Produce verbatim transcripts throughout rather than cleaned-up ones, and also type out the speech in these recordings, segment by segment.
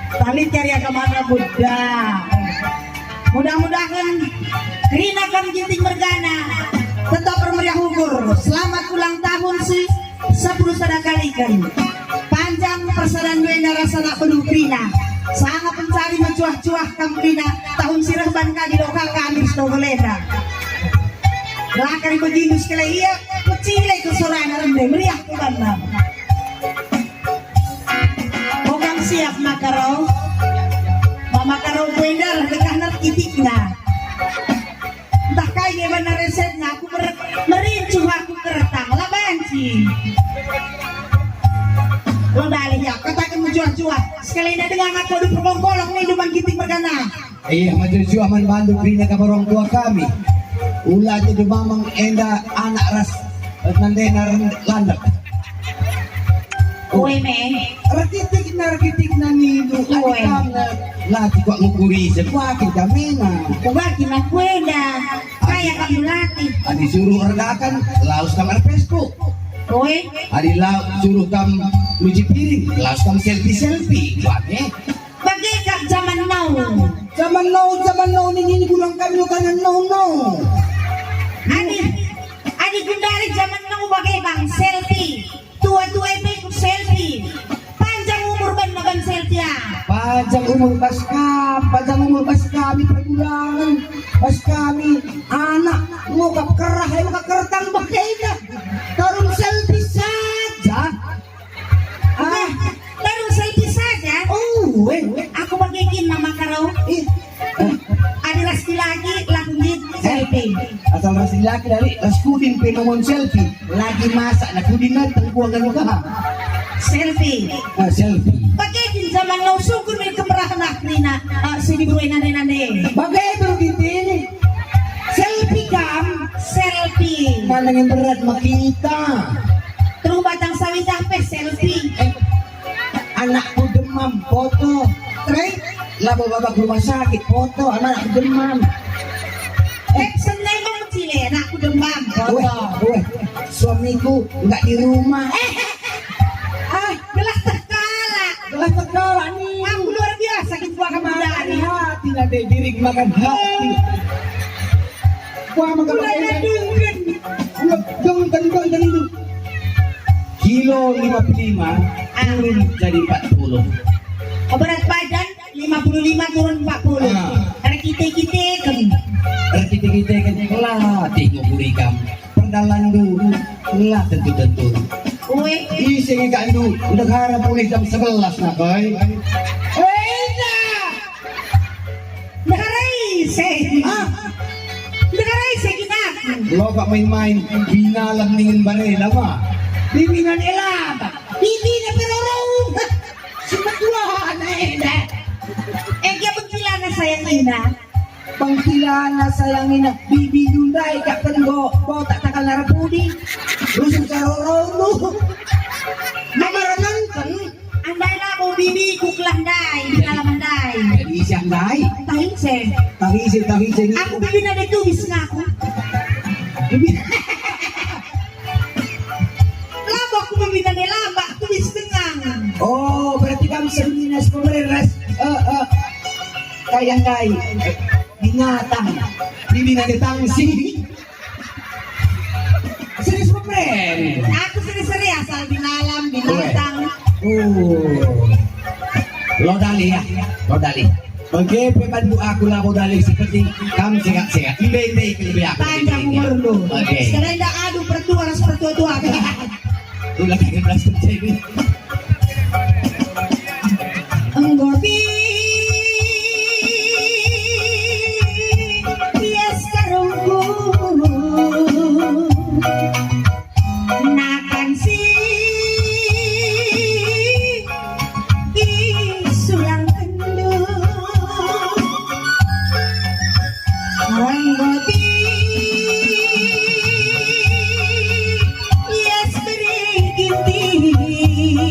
Tali cari agamana Buddha. Mudah-mudahan kerina kam Ginting mergana tetap bermeriah ukur. Selamat ulang tahun si sepuluh sada kaliken. Panjang persadanndu enda rasa nak penuh kerina. Sanga pencari mecuah-cuah kam kerina tahun si reh ban kami doka kami setogol enda. Lakari begindu sekali ia, pecile ke sorana rende, meriah ke banna. Bukan siap makaro. Mama karo kuendar dekah nerkitikna. Entah kai nge bana resepna, aku mer-, merincuh aku keretang, la banci. Lo dalih ya, kataken mejuah-juah. Sekali enda denga aku adu pergongkolok nih, duman Ginting mergana. Iya, mejuah-juah man bandu kerina kam orang tua kami. Ula jadi mamang enda anak ras, eh, nandena ren-, landek. Ue me. Erkitikna, erkitikna nindu, ue. Adi kam, eh, latih kuak ngukuri, sekuakin kamena. Kuakin aku enda. Kaya kam latih. Adi suruh erdakan, laus kam er Facebook. Ue. Adi la-, suruh kam nuci piring, laus kam selfie-selfie. Kuat, eh. Bage kap zaman now. Zaman now, zaman now nini, nini gurang kami lo kanan now, now. Adi, adi gundari zaman now bage bang, selfie. Tua-tua e pe ikut selfie. Panjang umur banna ban selfie, ya. Panjang umur bas kam, panjang umur bas kami pergulangen, bas kami anak, ngukap kerah, ayo maka keretang bage enda. Tarung selfie saja. Ah, baru selfie saja. Oh, weh. Aku bage kin mama karo. Ih. Adi ras dilaki, laku nggit, eh, selfie. Asal ras dilaki dari, ras kudin pe momon selfie. Lagi masak na kudin na tengkuangan muka. Selfie. Ah, selfie. Bage kin zaman now sungkun min kemerahan akrina, ah, si diberui nande-nande. Bage tu Ginting. Selfie kam. Selfie. Mana yang berat mak kita? Terus batang sawitah pe selfie. Eh, anakku demam, foto. Terus? Labo baba ke rumah sakit, foto, anakku demam. Eh, seneng banget sih, Le, anakku demam, foto. Weh, weh, suamiku nggak di rumah. Eh, ah, gelah terkalak. Gelah terkalak nih. Aku luar biasa, gitu, aku kemarin. Hati nanti diri makan hati. Wah, maka mulai bagaimana? Nadungken. Dungken, dungken, dungken. Kilo lima puluh lima, ah, turun jadi empat puluh. Oh, berat badan lima puluh lima turun empat puluh. Ah. Erkite-kiteken. Erkite-kiteken, latih ngukuri kam. Perdalanndu, la tentu-tentu. Ue. Ise nge kak ndu, ndehara pulih jam sebelas, nak, oi. Enda! Ndeharai se. Ah. Ndeharai se kin aku. Lo kak main-main, binalam ningen barela, ma. Bibina dela, ma. Bibina perorong. Si metua anak enda. Eh, dia bengkilana sayang ina. Bengkilana sayang ina, bibi ndai kak tenggo, botak takal narapudi. Rusuk carorong lu. Mama renengken. Andai labo bibiku kelah ndai, dalam ndai. Jadi isi ndai. Tahi se. Tahi se, tahi se. Aku bibina de tubis ngaku. Bibi-, labo aku bibina de lambak, tubis tenang. Oh, berarti kamu seminas pemeres. Eh, eh. Kayak ndai. Binatang. Bibina de tangsi. Serius, Pren? Aku seri-seri asal binalam, binatang. Oh. Lo dalih ya, lo dalih. Oke, pe bantu aku labo dalih seperti kam sehat-sehat. Ende-ende ke lebih aku. Panjang umur lu. Oke. Sekarang ndak adu pertua ras pertua-tua. Ulang tiga belas persen. Enggo bias karungku nakan si isulang kendu. Enggo bias beri ginting.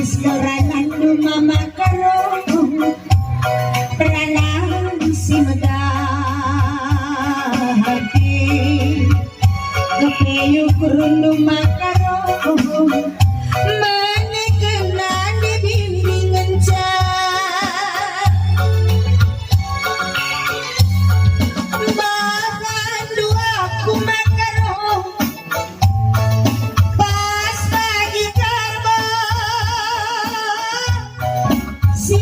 Seranandu Mama Karo, peranan si meda ate. Kepe ukurundu Mama Karo, mene kena ni bimbingenca. Bahkan dua ku Mama Karo, pas pagi kabo si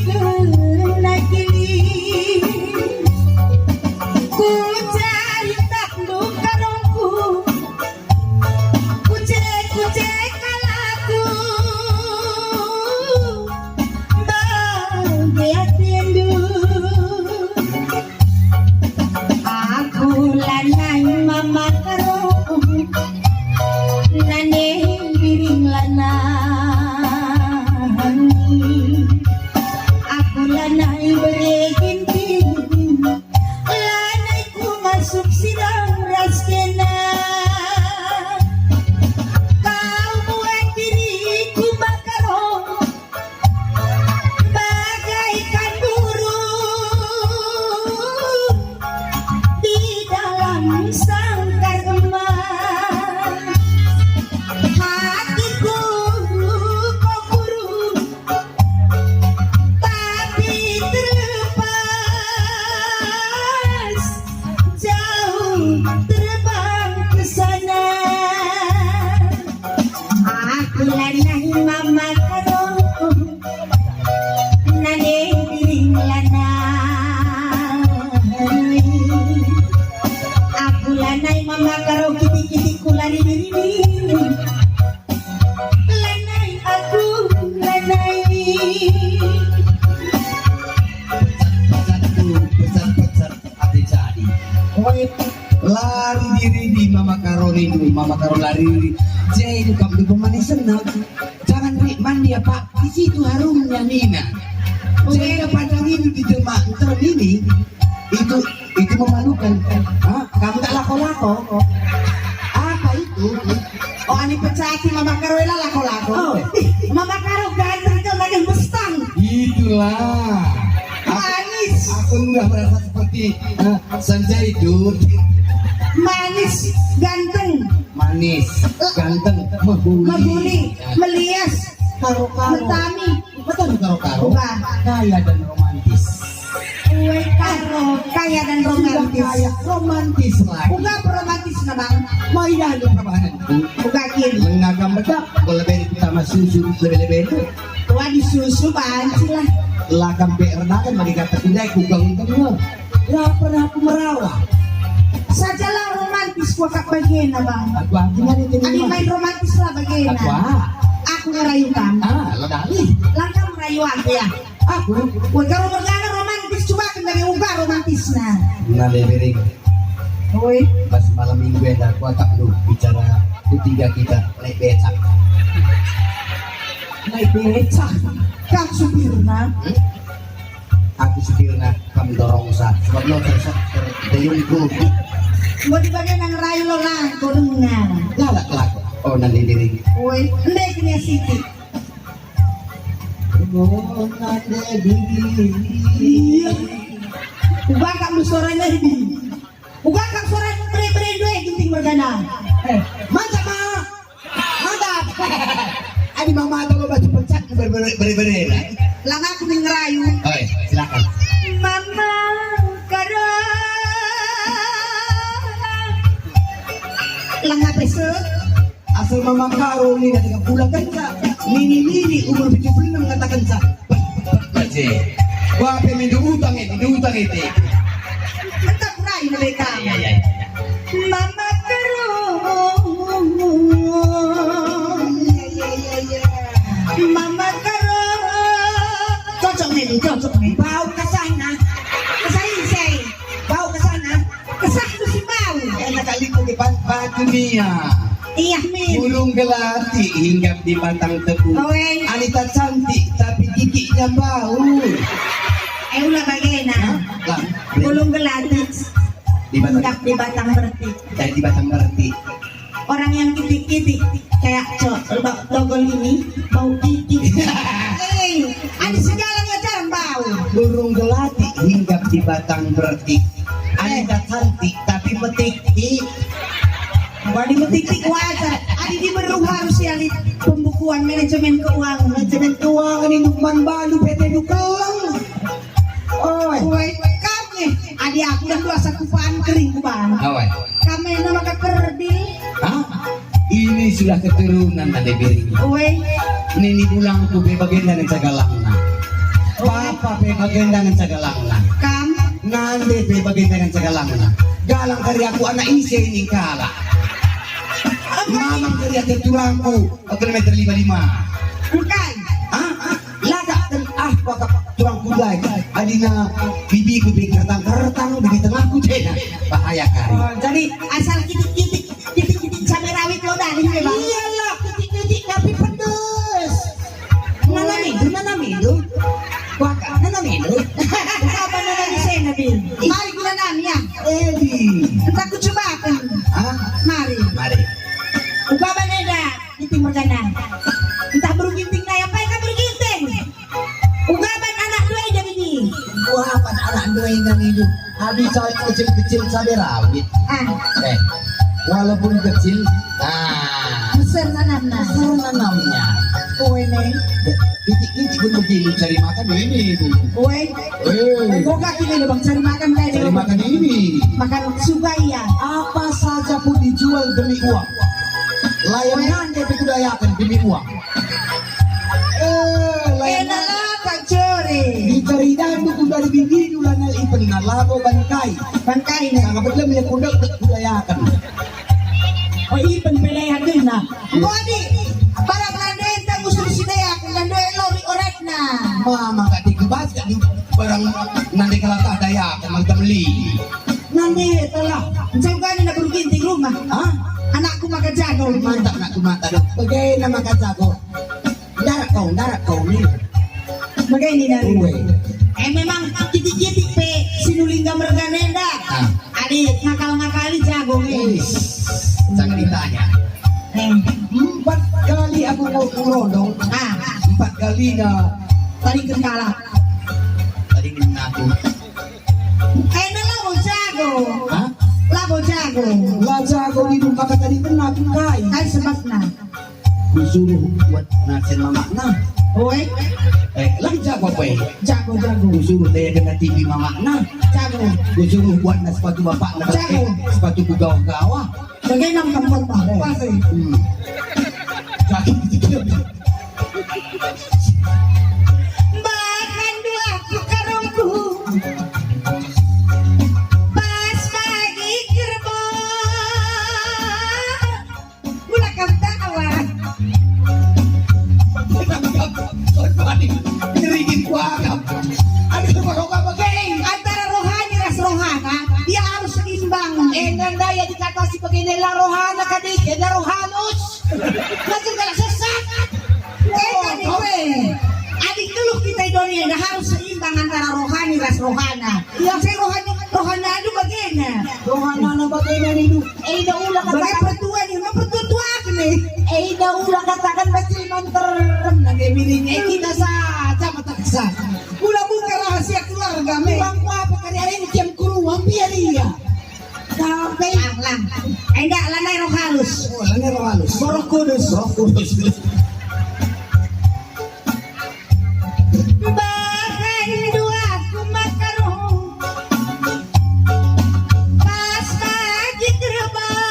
kena kili. Ku cari taklu karongku, kucek-kucek kalaku. Bage atendu. Aku lanai Mama Karo, nane biring lanai. Aku lanai bere ginting, lanai ku masuk sidang ras kena. Kau buat diriku Mama Karo bagaikan burung di dalam sangkar emas. Hatiku kok burung, tapi terlepas, jauh terbang ke sana. Aku lanai Mama Karo, nane biring lanai. Aku lanai Mama Karo, kitik-kitik ku lari diri. Lanai aku, lanai. Pecat-pecatku, pecat-pecat ate jadi. Oi, lari diri di Mama Karo nindu, Mama Karo lari diri. Jadi kam di pemanis senang. Jangan rik mandi apa, di situ harumnya nina. Jadi pandang itu di demak ntar ini, itu, itu memalukan. Hah? Kamu tak lako-lako? Apa itu? Oh, ani pecati Mama Karo ela lako-lako. Oh. Ih, Mama Karo ganteng kau lagi bestang. Itulah. Aku, manis. Aku udah merasa seperti, eh, Sanjay Dut. Manis, ganteng. Manis, ganteng, mehuli. Mehuli, melias. Karo-karo. Metami. Betul karo-karo. Bukan. Kaya dan romantis. Kue karo, kaya dan romantis. Sudah kaya, romantis lagi. Uga romantis na, Bang. Mau indah untuk perbahananku. Uga kin. Lengah kam bedap, kalau lebih utama susu, lebih-lebih itu. Wah, di susu banci lah. Lah kam be erdakan bagi kata kundai, ku gang tengah. Ya pernah aku merawa. Sajalah romantis kuakap bagena, Bang. Aku, aku nggak ada. Adi main romantis lah bagena. Aku, ah. Aku ngerayu kam. Ah, lo dali. Langkah merayu aku ya. Aku? Woi, karo mergana romantis, coba kendari uga romantisna. Nah, Bebering. Woi. Pas malam minggu enda, kuakap lu bicara ketiga kita naik becak. Naik becak? Kang supirna? Hmm? Aku supirna, kami dorong sa. Sebab lo tersa-, ter-, terjungkung. Mau dibagian yang ngerayu lo lah, kodungna. Lalak, lalak. Oh, nanti diri. Woi, ndai kena siti. Iya. Uga kak lu suaranya ini. Uga kak suara bere-bere dua ginting mergana. Eh, mantap, Ma. Mantap. Adi Mama atau lo baca pecat bere-bere, bere-bere. Lang aku nih ngerayu. Oi, silakan. Mama Karo. Lang apa sih? Asal Mama Karo nina dengan pula kenca, nini-nini umur pitu puluh enem ngatakenca, "Baje, bape mindu utang e, mindu utang e te." Entah kurai mereka. Iya, iya, iya. Mama Karo. Iya, iya, iya, iya. Mama Karo. Cocok nih, cocok nih. Bau ke sana. Ke sana, saya. Bau ke sana. Kesah tu si bau. Enak kali ku di batu nia. Iya, Min. Burung gelati hinggap di batang tebu. Oe. Anita cantik, tapi giginya bau. Eh, ulah bagena. Hah? Lah. Burung gelati. Di batang, hinggap di batang bertik. Eh, di batang bertik. Orang yang kitik-kitik kayak co-, lo-, logol ini, bau gigi di batang bertik. Adi tak cantik, tapi metik. Wadi metik-tik wajar. Adi diberu harus ya, lit pembukuan manajemen keuangan. Manajemen keuangan ini man balu P T Dukeleng. Oi. Oi, kam nih. Adi aku dah dua sakupan kering kuban. Oi. Kam ena maka kerdil. Hah? Ini sudah keturunan nande biring. Oi. Nini bulangku pe bagenda ngenca galangna. Oi. Bapa pe bagenda ngenca galangna. Kam? Nande pe bagenda ngenca galangna. Galang kari aku anak ise ini kalak. Mamang kari ate turangku kilometer lima lima. Engkai? Hah? Lagak ten ah pakap turang kundai. Adina bibiku bi kertang-kertang, bibi tengahku tena. Bahaya kari. Oh, jadi asal kitik-kitik, kitik-kitik cabai rawit lo dari memang. Iyalah, kitik-kitik tapi pedes. Nanami itu, nanami itu. Waka, nanami itu. Apa nanami saya nabi? Mari guna nami ya. Edi. Entah kucobakan. Hah? Mari. Mari. Uga baneda. Ginting mergana. Ntah beru Ginting nai, apai ka beru Ginting? Uga ban anak ndai jadi ni. Wah, ban anak ndai nang idup. Habis cawit kecil-kecil cabai rawit. Ah. Eh, walaupun kecil, ah. Besar nanamna. Besar nanamnya. Kowe ne. Titik-titik pun begini cari makan ini, Bu. Kowe. Eh. Boga kini lo bang cari makan kayak cari makan ini. Makan suka iya. Apa saja pun dijual demi uang. Layang nande pe kudayaken demi uang. Eh, layang nande. Enak lah, Kak Jori. Dicari dandu ku dari bibindu lanai ipenna labo bankai. Bankai ne. Sangat betul ya kudek kudayaken. Oh, ipen pe dayakenna. Wadi, barang nande entah musuh si dayaken, nande lori oratna. Mama gak dikebas gak di barang nande kalatah dayaken, mantap meli. Nande telah. Jauh gani na beru Ginting rumah. Hah? Anakku maka jago. Mantap anakku mata dong. Bagaimana maka jago? Darat kau, darat kau ni. Bagaimana dari? Uwe. Eh, memang kitik-kitik pe sinulingga mergana enda. Ah. Adi ngakal-ngakali jago ni. Wis. Jangan ditanya. Eh. Empat kali aku mau kurondong. Ah. Empat kali na. Tadi kengkala. Tadi kena aku. Enda labo jago. Hah? Labo jago. La jago nidung kata tadi kena aku kai. Kai sebabna? Kusuruh buat nacen mamakna. Oi. Eh, la jago apa, eh? Jago, jago. Kusuruh daya kena T V mamakna. Jago. Kusuruh buat na sepatu bapakna. Jago. Eh, sepatu kugawah-gawah. Bagaimana kamu kota? Pasti. Hmm. Jadi, Bahkan dua ku karungku pas pagi gerbong. Mula kam tawa. Ngerigin kuakap. Aduh, apa kau apa geng? Antara rohani ras rohana, dia harus seimbang. Eh, nanda ya dikatasi begini, la rohana kadike, la rohanus. Macam galak sesat. Eh, tadi gue. Adi geluh kita i doni enda harus seimbang antara rohani ras rohana. Yang saya rohani, rohana aduh bagena. Rohana bagena nidu. Eh, ida ula katakan. Bagi pertua ni, mempertua-tua ni. Eh, ida ula katakan bacil manter. Nage miring, eh, kita saja mata kesah. Ula buka rahasia keluarga, me. Bang apa kari ari ini kiam kuruang, biar iya. Sampai. Lang, lang. Enda lanai Roh Halus. Oh, lanai Roh Halus. Roh Kudus. Roh Kudus. Bahkan dua ku makaruh. Pas pagi gerbang.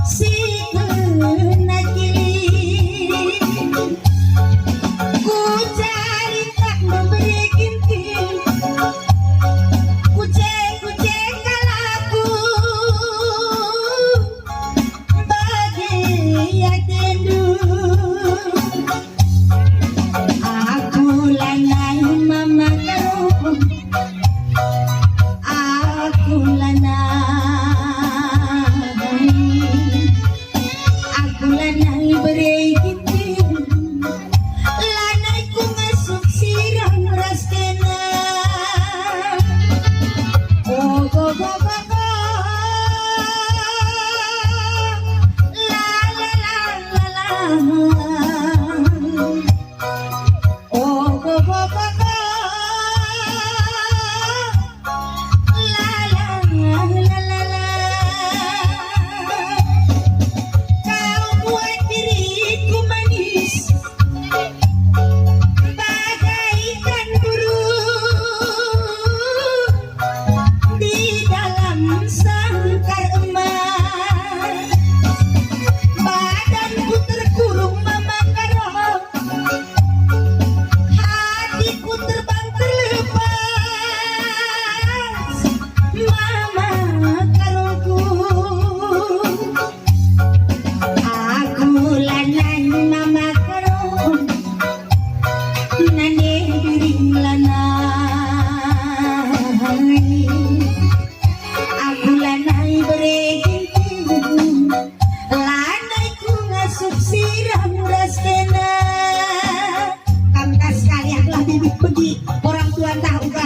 Si kena kilim, ku cari tak memberi kintil. Kucek-kucek kalaku, bagi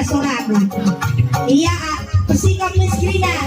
Sorak. Ia, ah, persikap Miss Grina.